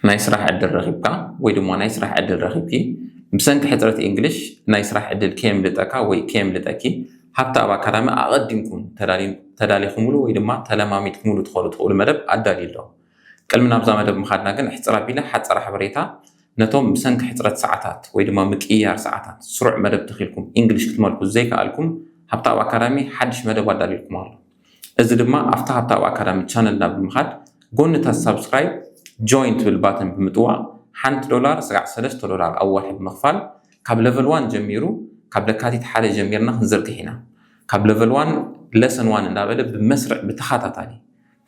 ናይ ስራሕ ዕድል ረኺብካ ወይ ድማ ናይ ስራሕ ዕድል ረኺብኪ፣ ብሰንኪ ሕፅረት እንግሊሽ ናይ ስራሕ ዕድል ከየምልጠካ ወይ ከየምልጠኪ፣ ሃብተኣብ ኣካዳሚ ኣቐዲምኩም ተዳሊኹምሉ ወይ ድማ ተለማሚድኩምሉ ትኸዱ ትኽእሉ መደብ ኣዳልዩ ኣሎ። ቅድሚ ናብዛ መደብ ምኻድና ግን፣ ሕፅር ኣቢለ ሓፀረ ሓበሬታ ነቶም ብሰንኪ ሕፅረት ሰዓታት ወይ ድማ ምቅይያር ሰዓታት ስሩዕ መደብ ተኺልኩም እንግሊሽ ክትመልኩ ዘይከኣልኩም፣ ሃብተኣብ ኣካዳሚ ሓድሽ መደብ ኣዳልዩልኩም ኣሎ። እዚ ድማ ኣብታ ሃብተኣብ ኣካዳሚ ቻነልና ብምኻድ፣ ጎኒ እታ ሳብስክራይብ፣ ጆይን ትብል ባተን ብምጥዋቕ፣ ሓንቲ ዶላር ስጋዕ ሰለስተ ዶላር ኣብ ወርሒ ብምኽፋል፣ ካብ ለቨል ዋን ጀሚሩ፣ ካብ ለካቲት ሓደ ጀሚርና ክንዝርግሕ ኢና። ካብ ለቨል ዋን፣ ለሰን ዋን እንዳበለ ብመስርዕ ብተኸታታሊ፣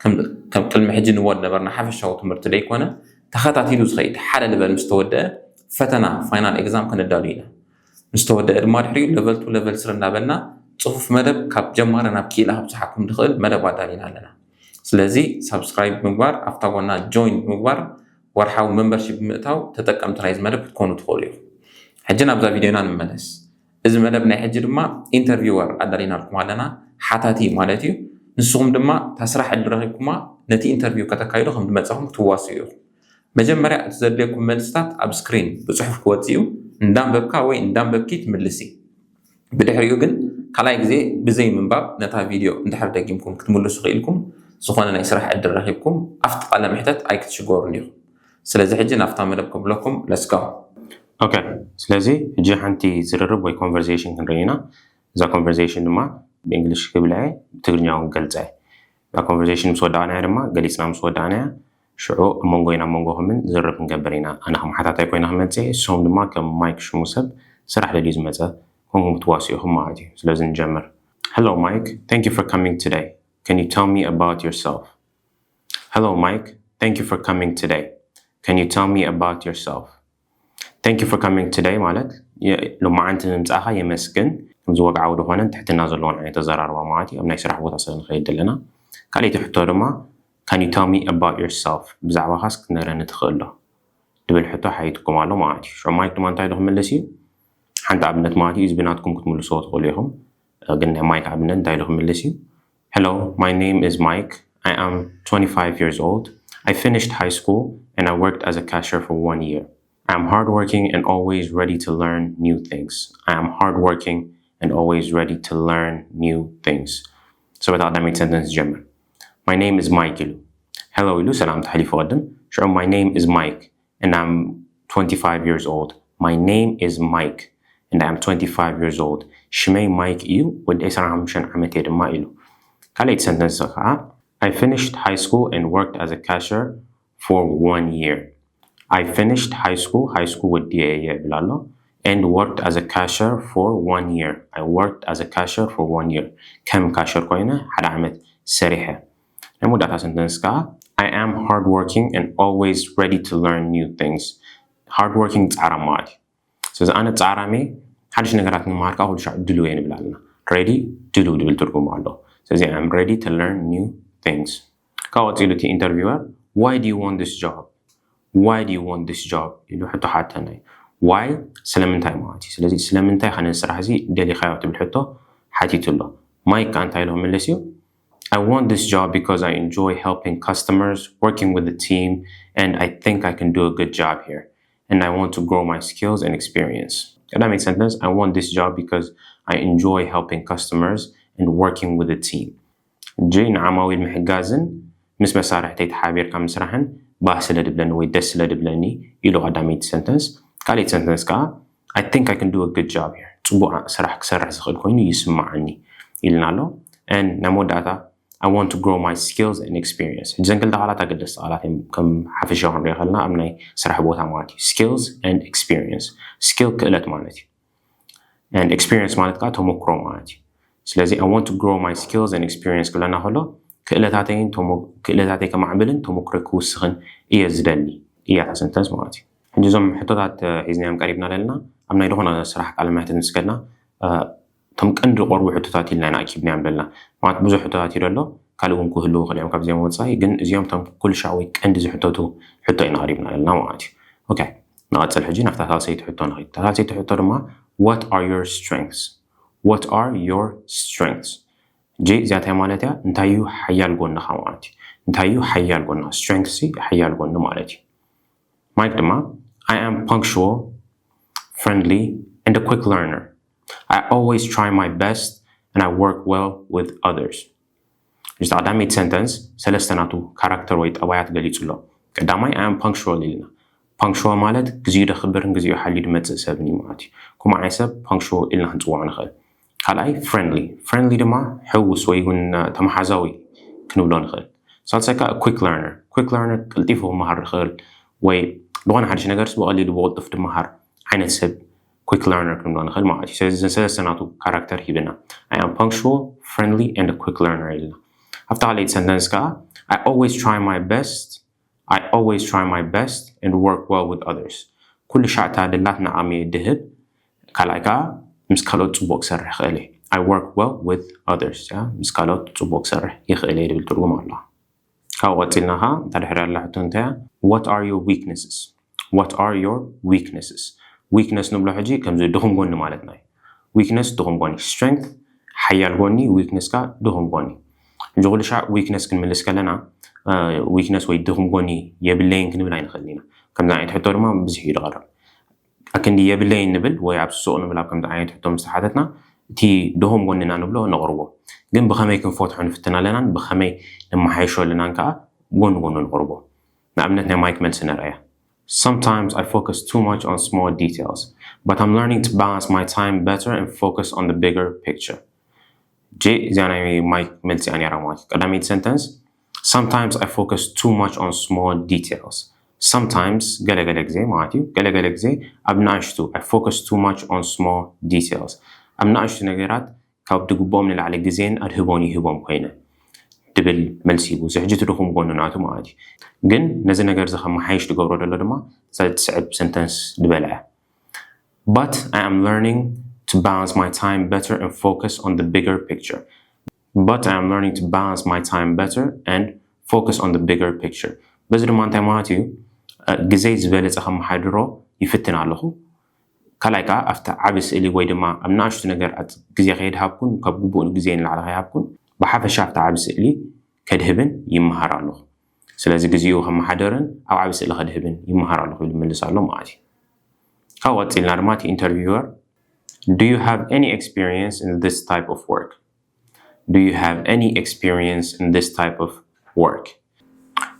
ከም ከም ቅድሚ ሕጂ ንወድ ነበርና ሓፈሻዊ ትምህርቲ ደይኮነ፣ ተኸታቲሉ ዝኸይድ ሓደ ለቨል ምስ ተወደአ፣ ፈተና ፋይናል ኤግዛም ከነዳሉ ኢና። ምስ ተወደአ ድማ ድሕሪኡ ለቨል ቱ ለቨል ስሪ እናበልና፣ ጽፉፍ መደብ ካብ ጀማሪ ናብ ክኢላ ክብጽሓኩም ዝኽእል መደብ ኣዳሊና ኣለና። ስለዚ ሳብስክራይብ ብምግባር፣ ኣብታ ጎና ጆይን ብምግባር፣ ወርሓዊ መምበርሺፕ ብምእታው ተጠቀምቲ ናይዚ መደብ ክትኮኑ ትኽእሉ ኢኹም። ሕጂ ናብዛ ቪድዮና ንመለስ። እዚ መደብ ናይ ሕጂ ድማ ኢንተርቪወር ኣዳሊናልኩም ኣለና። ሓታቲ ማለት እዩ። ንስኹም ድማ እታ ስራሕ ዕድል ረኺብኩማ ነቲ ኢንተርቪው ከተካይዱ ከም ዝመጻኹም ክትዋስኡ ኢኹም። መጀመርያ እቲ ዘድልየኩም መልስታት ኣብ ስክሪን ብጽሑፍ ክወጽእ እዩ። እንዳንበብካ ወይ እንዳንበብኪ ትምልሲ። ብድሕሪኡ ግን ካልኣይ ግዜ ብዘይ ምንባብ ነታ ቪድዮ እንድሕር ደጊምኩም ክትምልሱ ክኢልኩም፣ ዝኾነ ናይ ስራሕ ዕድል ረኺብኩም ኣብቲ ቃለ መሕተት ኣይክትሽገሩን ኢኹም። ስለዚ ሕጂ ናብታ መደብ ከብለኩም፣ let's go። ኦኬ፣ ስለዚ ሕጂ ሓንቲ ዝርርብ ወይ ኮንቨርሴሽን ክንርኢ ኢና። እዛ ኮንቨርሴሽን ድማ ብእንግሊሽ ክብላ እየ፣ ብትግርኛ እውን ክገልጻ እየ። እዛ ኮንቨርሴሽን ምስ ወዳእናያ ድማ፣ ገሊጽና ምስ ወዳእናያ፣ ሽዑ ኣብ መንጎይን ኣብ መንጎኹምን ዝርርብ ክንገብር ኢና። ኣነ ከም ሓታታይ ኮይነ ክመጽእ እየ፣ ንስኹም ድማ ከም ማይክ ሽሙ ሰብ ስራሕ ደልዩ ዝመጸ ኮንኩም ክትዋስኡ ኢኹም ማለት እዩ። ስለዚ ንጀምር። Hello Mike, thank you for coming today. Can you tell me about yourself? Hello Mike, thank you for coming today. Can you tell me about yourself? Thank you for coming today ማለት የ- ሎማዓንቲ ንምምጻእኻ የመስግን። ከምዚ ወግዓዊ ዝኾነን ትሕትና ዘለዎን ዓይነት ኣዘራርባ ማለት እዩ። ኣብ ናይ ስራሕ ቦታ ስለ ንኸይድ ዘለና። ካልኣይቲ ሕቶ ድማ፣ can you tell me about yourself? ብዛዕባኻስ ክትነግረኒ ትኽእል ዶ? ዝብል ሕቶ ሓይትኩም ኣሎ ማለት እዩ። ሽዑ ማይክ ድማ እንታይ ኢሉ ክምልስ እዩ? ሓንቲ ኣብነት ማለት እዩ። እዚ ብናትኩም ክትምልስዎ ትኽእሉ ኢኹም። ግን ናይ ማይክ ኣብነት እንታይ ኢሉ ክምልስ እዩ? Hello, my name is Mike. I am twenty-five years old. I finished high school and I worked as a cashier for one year. I am hardworking and always ready to learn new things. I am hardworking and always ready to learn new things. So በታ ቀዳመይቲ ሰንተንስ ጀምር። My name is Mike ኢሉ። Hello ኢሉ ሰላምታ ሓሊፉ ቅድም። ሽዑ my name is Mike and I'm twenty-five years old. My name is Mike and I am twenty-five years old. ሽመይ ማይክ እዩ፣ ወዲ ዕስራን ሓሙሽተን ዓመት እየ ድማ ኢሉ። ካልኣይቲ ሰንተንስ ከዓ I finished high school and worked as a cashier for one year. I finished high school, high school ወዲየ እየ ይብል ኣሎ። And worked as a cashier for one year. I worked as a cashier for one year. ከም ካሸር ኮይነ ሓደ ዓመት ሰሪሐ። ናይ መወዳእታ ሰንተንስ ከዓ I am hardworking and always ready to learn new things. Hardworking ጻዕራም ማለት እዩ። ስለዚ ኣነ ጻዕራም እየ፣ ሓድሽ ነገራት ንምሃር ከዓ ኩሉ ሻዕ ድሉው እየ ንብል ኣለና። Ready፣ ድሉው ዝብል ትርጉም ኣሎ። ስለዚ I am ready to learn new things። ካብ ቀፂሉ እቲ ኢንተርቪወር why do you want this job? Why do you want this job? ኢሉ ሕቶ ሓተና እዩ። Why ስለምንታይ ማለት እዩ። ስለዚ ስለምንታይ ኸ ነዚ ስራሕ እዚ ደሊኻዮ ትብል ሕቶ ሓቲቱ ኣሎ። ማይክ ከዓ እንታይ ኢሉ ክምልስ እዩ? I want this job because I enjoy helping customers, working with the team, and I think I can do a good job here. And I want to grow my skills and experience. ቀዳመይቲ ሰንተንስ I want this job because I enjoy helping customers and working with the team. ሕጂ ንዓማዊል ምሕጋዝን ምስ መሳርሕተይ ተሓቢርካ ምስራሕን ባህ ስለ ድብለኒ ወይ ደስ ስለ ድብለኒ ኢሉ ቀዳመይቲ ሰንተንስ። ካልኣይቲ ሰንተንስ ከዓ I think I can do a good job here. ጽቡቕ ስራሕ ክሰርሕ ዝኽእል ኮይኑ ይስምዓኒ ኢልና ኣሎ። And ናይ መወዳእታ I want to grow my skills and experience. ሕጂ ዘን ክልተ ቃላት ኣገደስቲ ቃላት እዮም ከም ሓፈሻ ክንሪኦ ከለና ኣብ ናይ ስራሕ ቦታ ማለት እዩ። Skills and experience. ስኪል ክእለት ማለት እዩ። And experience ማለት ከዓ ተሞክሮ ማለት እዩ። ስለዚ I want to grow my skills and experience ክብለና ከሎ ክእለታተይን ተሞ- ክእለታተይ ከማዕብልን ተሞክሮ ክውስኽን እየ ዝደሊ እያ እታ ሰንተንስ ማለት እዩ። ሕጂ እዞም ሕቶታት እ፣ ሒዝናዮም ቀሪብና ዘለና ኣብ ናይ ዝኾነ ስራሕ ቃለ መሕትት ምስ ከድና እ፣ እቶም ቀንዲ ዝቐርቡ ሕቶታት ኢልና ኢና ኣኪብናዮም ዘለና። ማለት ብዙሕ ሕቶታት እዩ ዘሎ፣ ካልእ እውን ክህልዉ ይኽእሉ እዮም ካብዚኦም ወፃኢ፣ ግን እዚኦም እቶም ኩሉ ሻዕ ወይ ቀንዲ ዝሕተቱ ሕቶ ኢና ቀሪብና ዘለና ማለት እዩ። ኦኬ፣ ንቐፅል ሕጂ ናብታ ሳልሰይቲ ሕቶ ንኸይድ። እታ ሳልሰይቲ ሕቶ ድማ what are your strengths? What are your strengths? ሕጂ እዚኣ እንታይ ማለት እያ? እንታይ እዩ ሓያል ጎንኻ ማለት እዩ። እንታይ እዩ ሓያል ጎንኻ? ስትሬንግስ ሓያል ጎኒ ማለት እዩ። ማይክ ድማ I am punctual, friendly, and a quick learner. I always try my best and I work well with others. እዚ ቀዳመይቲ ሰንተንስ ሰለስተ ናቱ ካራክተር ወይ ጠባያት ገሊጹ ኣሎ። ቀዳማይ I am punctual ኢልና። ፓንክሽዋል ማለት ግዜኡ ደኽብርን ግዜኡ ሓልዩ ድመጽእ ሰብን እዩ ማለት እዩ። ከምኡ ዓይነት ሰብ ፓንክሽዋል ኢልና ክንጽውዖ ንኽእል። ካልኣይ ፍሬንድሊ። ፍሬንድሊ ድማ ሕውስ ወይ እውን ተመሓዛዊ ክንብሎ ንኽእል። ሳልሳይ ከዓ quick learner። quick learner ቀልጢፉ ክመሃር ዝኽእል ወይ ዝኾነ ሓድሽ ነገርስ ብቐሊሉ ብቕልጡፍ ድመሃር ዓይነት ሰብ quick learner ክንብሎ ንኽእል ማለት እዩ። ስለዚ እዘን ሰለስተ ናቱ ካራክተር ሂብና። I am punctual, friendly, and a quick learner ኢልና። ኣብታ ካልኣይቲ ሰንተንስ ከዓ I always try my best, I always try my best and work well with others. ኩሉ ሻዕ እታ ደላትና ዓቕሚ ድህብ፣ ካልኣይ ከዓ ምስ ካልኦት ጽቡቕ ክሰርሕ ይኽእል እየ። I work well with others። ያ፣ ምስ ካልኦት ጽቡቕ ክሰርሕ ይኽእል እየ ዝብል ትርጉም ኣለዋ። ካብኡ ቀጺልና ኸዓ እታ ድሕሪ ያላ ሕቶ እንታይ እያ? What are your weaknesses? What are your weaknesses? ዊክነስ ንብሎ ሕጂ ከምዚ ድኹም ጎኒ ማለትና እዩ። ዊክነስ ድኹም ጎኒ፣ ስትሬንግት ሓያል ጎኒ፣ ዊክነስ ከዓ ድኹም ጎኒ። ሕጂ ኩሉ ሻዕ ዊክነስ ክንምልስ ከለና ዊክነስ ወይ ድኹም ጎኒ የብለይን ክንብል ኣይንኽእልን ኢና። ከምዚ ዓይነት ሕቶ ድማ ብዙሕ እዩ ዝቐርብ። ኣክንዲ የብለይን ንብል ወይ ኣብ ሱቕ ንብል ኣብ ከምዚ ዓይነት ሕቶ ምስ ተሓተትና እቲ ድኹም ጎንና ንብሎ ነቕርቦ። ግን ብኸመይ ክንፈትሖ ንፍትን ኣለናን ብኸመይ ነመሓይሾ ኣለናን ከዓ ጎኒ ጎኑ ነቕርቦ። ንኣብነት ናይ ማይክ መልሲ ነርኣያ። Sometimes I focus too much on small details, but I'm learning to balance my time better and focus on the bigger picture. ጄ እዚኣ ናይ ማይክ መልሲ እያ ነይራ ማለት እዩ። ቀዳመይቲ ሰንተንስ Sometimes I focus too much on small details. Sometimes ገለገለ ግዜ ማለት እዩ። ገለገለ ግዜ ኣብ ንኣሽቱ I focus too much on small details. ኣብ ንኣሽቱ ነገራት ካብ ድግብኦም ንላዕሊ ግዜን ኣድህቦን ይህቦም ኮይነ ድብል መልሲ ሂቡ። እዚ ሕጂ እቲ ድኹም ጎኑ ናቱ ማለት እዩ። ግን ነዚ ነገር እዚ ከመሓይሽ ዝገብሮ ዘሎ ድማ እዛ ትስዕብ ሰንተንስ ዝበላ እያ። But I am learning to balance my time better and focus on the bigger picture. But I am learning to balance my time better and focus on the bigger picture. በዚ ድማ እንታይ ማለት እዩ? ግዜ ዝበለፀ ከመሓድሮ ይፍትን ኣለኹ። ካልኣይ ከዓ ኣብቲ ዓቢ ስእሊ ወይ ድማ ኣብ ንኣሽቱ ነገር ግዜ ከየድሃብኩን ካብ ግቡእ ግዜ ንላዕሊ ከይሃብኩን ብሓፈሻ ኣብቲ ዓቢ ስእሊ ከድህብን ይመሃር ኣለኹ። ስለዚ ግዜኡ ከመሓደርን ኣብ ዓቢ ስእሊ ከድህብን ይመሃር ኣለኹ ኢሉ ይምልስ ኣሎ ማለት እዩ። ካብኡ ቀፂልና ድማ እቲ ኢንተርቪወር Do you have any experience in this type of work? Do you have any experience in this type of work?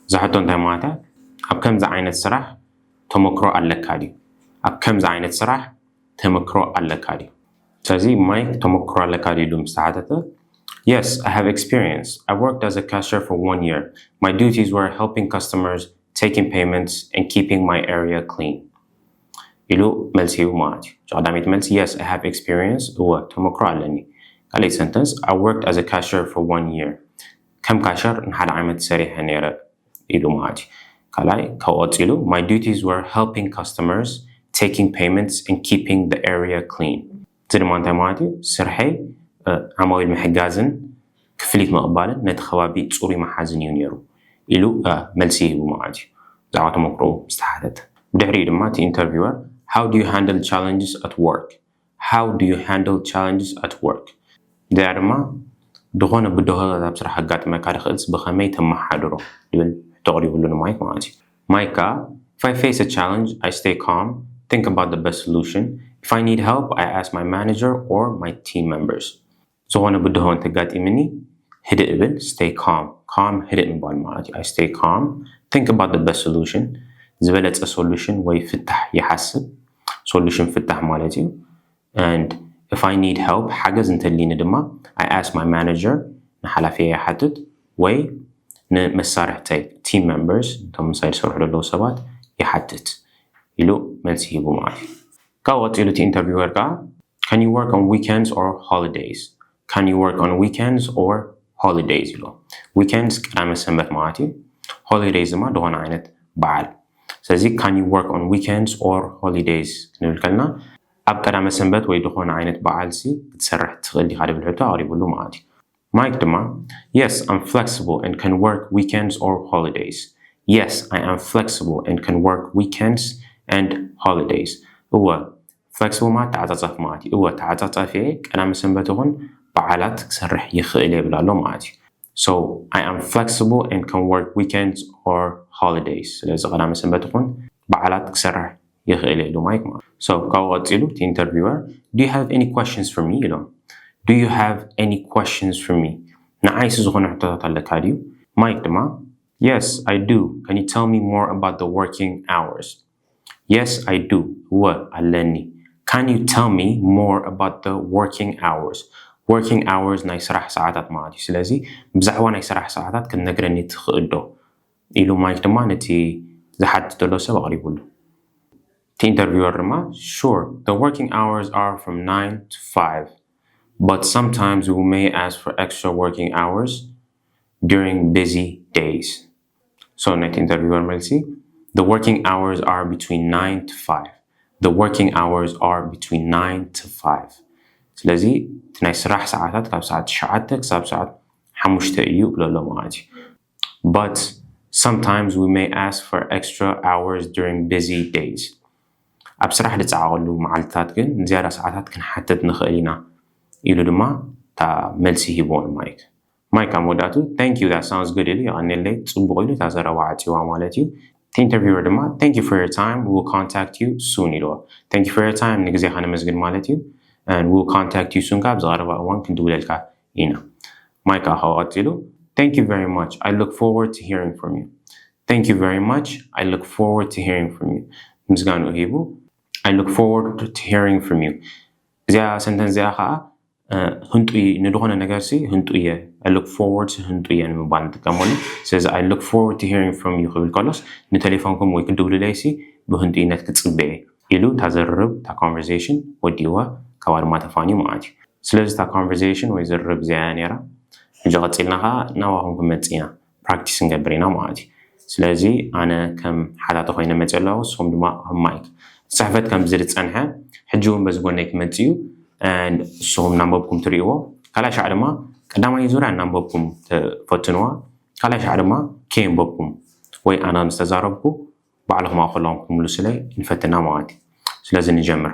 እዛ ሕቶ እንታይ ማለት እያ? ኣብ ከምዚ ዓይነት ስራሕ ተመክሮ ኣለካ ድዩ? ኣብ ከምዚ ዓይነት ስራሕ ተመክሮ ኣለካ ድዩ? ስለዚ ማይክ ተመክሮ ኣለካ ድዩ ኢሉ ምስ ተሓተተ Yes, I have experience. I worked as a cashier for one year. My duties were helping customers, taking payments, and keeping my area clean. ኢሉ መልሲ ሂቡ ማለት እዩ። ቀዳመይቲ መልሲ Yes, I have experience. እወ ተመክሮ ኣለኒ። ካልኣይቲ ሰንተንስ I worked as a cashier for one year. ከም ካሸር ንሓደ ዓመት ሰሪሐ ነይረ ኢሉ ማለት እዩ። ካልኣይ ካብኡ ቀፂሉ My duties were helping customers, taking payments, and keeping the area clean. እዚ ድማ እንታይ ማለት እዩ? ስርሐይ ዓማዊል ምሕጋዝን ክፍሊት ምቕባልን ነቲ ከባቢ ፅሩይ መሓዝን እዩ ነይሩ ኢሉ መልሲ ሂቡ ማለት እዩ። ብዛዕባ ተመክሮ ዝተሓተተ ብድሕሪኡ ድማ እቲ ኢንተርቪወር How do you handle challenges at work? How do you handle challenges at work? እዚኣ ድማ ዝኾነ ብድሆታት ኣብ ስራሕ ከጋጥመካ ድኽእልስ ብኸመይ ተመሓድሮ ዝብል ሕቶ ቀሪብሉ ንማይክ ማለት እዩ። ማይክ ከዓ If I face a challenge, I stay calm, think about the best solution. If I need help, I ask my manager or my team members. ዝኾነ ብድሆ እንተጋጢምኒ ህድእ እብል stay calm. Calm ህድእ ምባል ማለት እዩ። I stay calm, think about the best solution. ዝበለፀ ሶሉሽን ወይ ፍታሕ ይሓስብ። ሶሉሽን ፍታሕ ማለት እዩ። And if I need help ሓገዝ እንተልይኒ ድማ I ask my manager ንሓላፊየ ይሓትት ወይ ንመሳርሕተይ team members እቶም ምሳይ ዝሰርሑ ዘለዉ ሰባት ይሓትት ኢሉ መልሲ ሂቡ ማለት እዩ። ካብኡ ቀፂሉ እቲ ኢንተርቪወር ከዓ Can you work on weekends or holidays? Can you work on weekends or holidays? ኢሉ weekends ቀዳመ ሰንበት ማለት እዩ። Holidays ድማ ዝኾነ ዓይነት በዓል። ስለዚ Can you work on weekends or holidays ክንብል ከለና ኣብ ቀዳመ ሰንበት ወይ ዝኾነ ዓይነት በዓል ሲ ክትሰርሕ ትኽእል ዲኻ ዝብል ሕቶ ኣቕሪብሉ ማለት እዩ። ማይክ ድማ Yes, I'm flexible and can work weekends or holidays. Yes, I am flexible and can work weekends and holidays. እወ ፍሌክስብል ማለት ተዓፃፃፊ ማለት እዩ። እወ ተዓፃፃፊ እየ፣ ቀዳመ ሰንበት ይኹን በዓላት ክሰርሕ ይኽእል እየ ይብል ኣሎ ማለት እዩ። So I am flexible and can work weekends or holidays. ስለዚ ቀዳመ ሰንበት ይኹን በዓላት ክሰርሕ ይኽእል ኢሉ ማይክ ማለት። So ካብኡ ቀፂሉ እቲ interviewer, "Do you have any questions for me?" ኢሎም። "Do you have any questions for me?" ንዓይሲ ዝኾነ ሕቶታት ኣለካ ድዩ? ማይክ ድማ, "Yes, I do. Can you tell me more about the working hours?" "Yes, I do." እወ ኣለኒ። "Can you tell me more about the working hours?" Working hours ናይ ስራሕ ሰዓታት ማለት እዩ። ስለዚ ብዛዕባ ናይ ስራሕ ሰዓታት ክትነግረኒ ትኽእል ዶ? ኢሉ ማይክ ድማ ነቲ ዝሓትተሎ ሰብ ኣቕሪቡሉ። እቲ interviewer ድማ, "Sure, the working hours are from nine to five, but sometimes we may ask for extra working hours during busy days." So ናይቲ interviewer መልሲ, "The working hours are between nine to five. The working hours are between nine to five." ስለዚ እቲ ናይ ስራሕ ሰዓታት ካብ ሰዓት ትሽዓተ ክሳብ ሰዓት ሓሙሽተ እዩ ይብሎ ኣሎ ማለት እዩ። "But sometimes we may ask for extra hours during busy days." ኣብ ስራሕ ዝጸዓቐሉ መዓልትታት ግን ዝያዳ ሰዓታት ክንሓትት ንኽእል ኢና ኢሉ ድማ እታ መልሲ ሂብዎ ንማይክ። ማይክ ኣብ መወዳእቱ, "Thank you, that sounds good," ኢሉ የቐንየለይ፣ ጽቡቕ ኢሉ እታ ዘረባ ዓጺዋ ማለት እዩ። እቲ interviewer ድማ, "Thank you for your time, we will contact you soon," ኢልዎ። "Thank you for your time" ንግዜኻ ነመስግን ማለት እዩ። "And we will contact you soon" ከኣ ኣብ ዝቐረባ እዋን ክንድውለልካ ኢና። ማይክ ከኣ ካብኡ ቀጺሉ, "Thank you very much, I look forward to hearing from you." "Thank you very much, I look forward to hearing from you." ምስጋንኡ ሂቡ, "I look forward to hearing from you." እዚኣ ሰንተንስ እዚኣ ከኣ ህንጡይ ንድኾነ ነገርሲ ህንጡይ እየ፣ I look forward to ህንጡይ እየ ንምባል ንጥቀመሉ። ስለዚ I look forward to hearing from you ክብል ከሎስ ንቴሌፎንኩም ወይ ክድውልለይሲ ብህንጡይነት ክጽበየ ኢሉ እታ ዝርርብ እታ conversation ወዲእዋ ካብኣ ድማ ተፋንዩ ማለት እዩ። ስለዚ እታ conversation ወይ ዝርርብ እዚኣ እያ ነይራ። ሕጂ ቀጺልና ከዓ ናባኹም ክንመጽእ ኢና፣ practice ክንገብር ኢና ማለት እዩ። ስለዚ ኣነ ከም ሓታቲ ኮይነ መጽእ ኣለኹ፣ ንስኹም ድማ ከም ማይክ። ጽሕፈት ከምዚ ዝጸንሐ ሕጂ እውን በዚ ጎነይ ክመጽእ እዩ። And ንስኹም እናንበብኩም ትርእይዎ። ካልኣይ ሻዕ ድማ ቀዳማይ ዙርያ እናንበብኩም ተፈትንዋ። ካልኣይ ሻዕ ድማ ከየንበብኩም ወይ ኣነ ምስ ተዛረብኩ ባዕልኹም ኣብ ከለኹም ክትምልሱለይ ንፈትና ማለት እዩ። ስለዚ ንጀምር።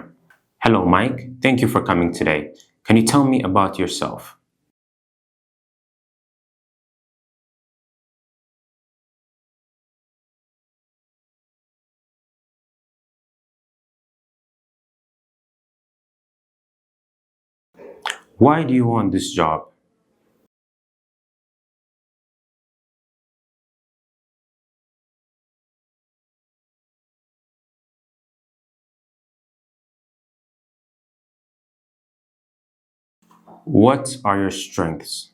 Hello, Mike. Thank you for coming today. Can you tell me about yourself? Why do you want this job? What are your strengths?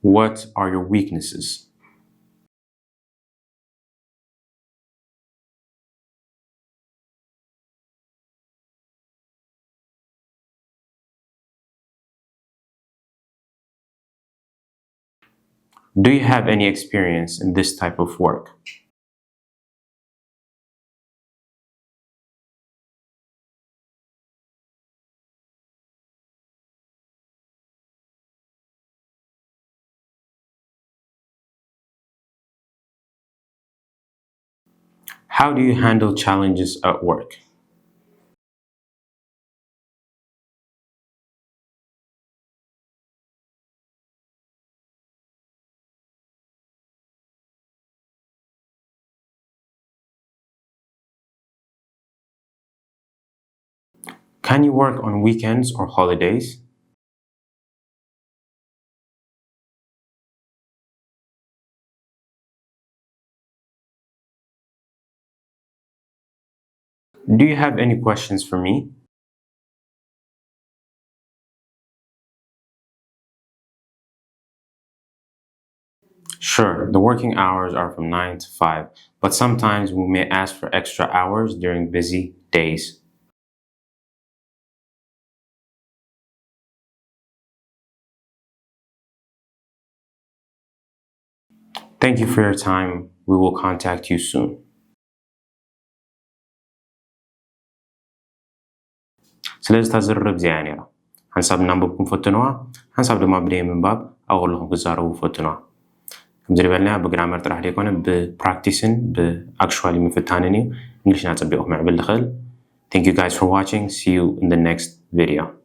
What are your weaknesses? Do you have any experience in this type of work? How do you handle challenges at work? Can you work on weekends or holidays? Do you have any questions for me? Sure, the working hours are from nine to five, but sometimes we may ask for extra hours during busy days. Thank you for your time. We will contact you soon. ስለዚ እታ ዝርርብ እዚኣ እያ ነይራ። ሓንሳብ እናንበብኩም ፈትንዋ፣ ሓንሳብ ድማ ብደይ ምንባብ ኣብ ከለኹም ክዛረቡ ፈትንዋ። ከምዚ ዝበልናዮ ብግራመር ጥራሕ ዘይኮነ ብፕራክቲስን ብኣክቹዋሊ ምፍታንን እዩ እንግሊሽና ጸቢቑ ክምዕብል ዝኽእል። Thank you guys for watching. See you in the next video።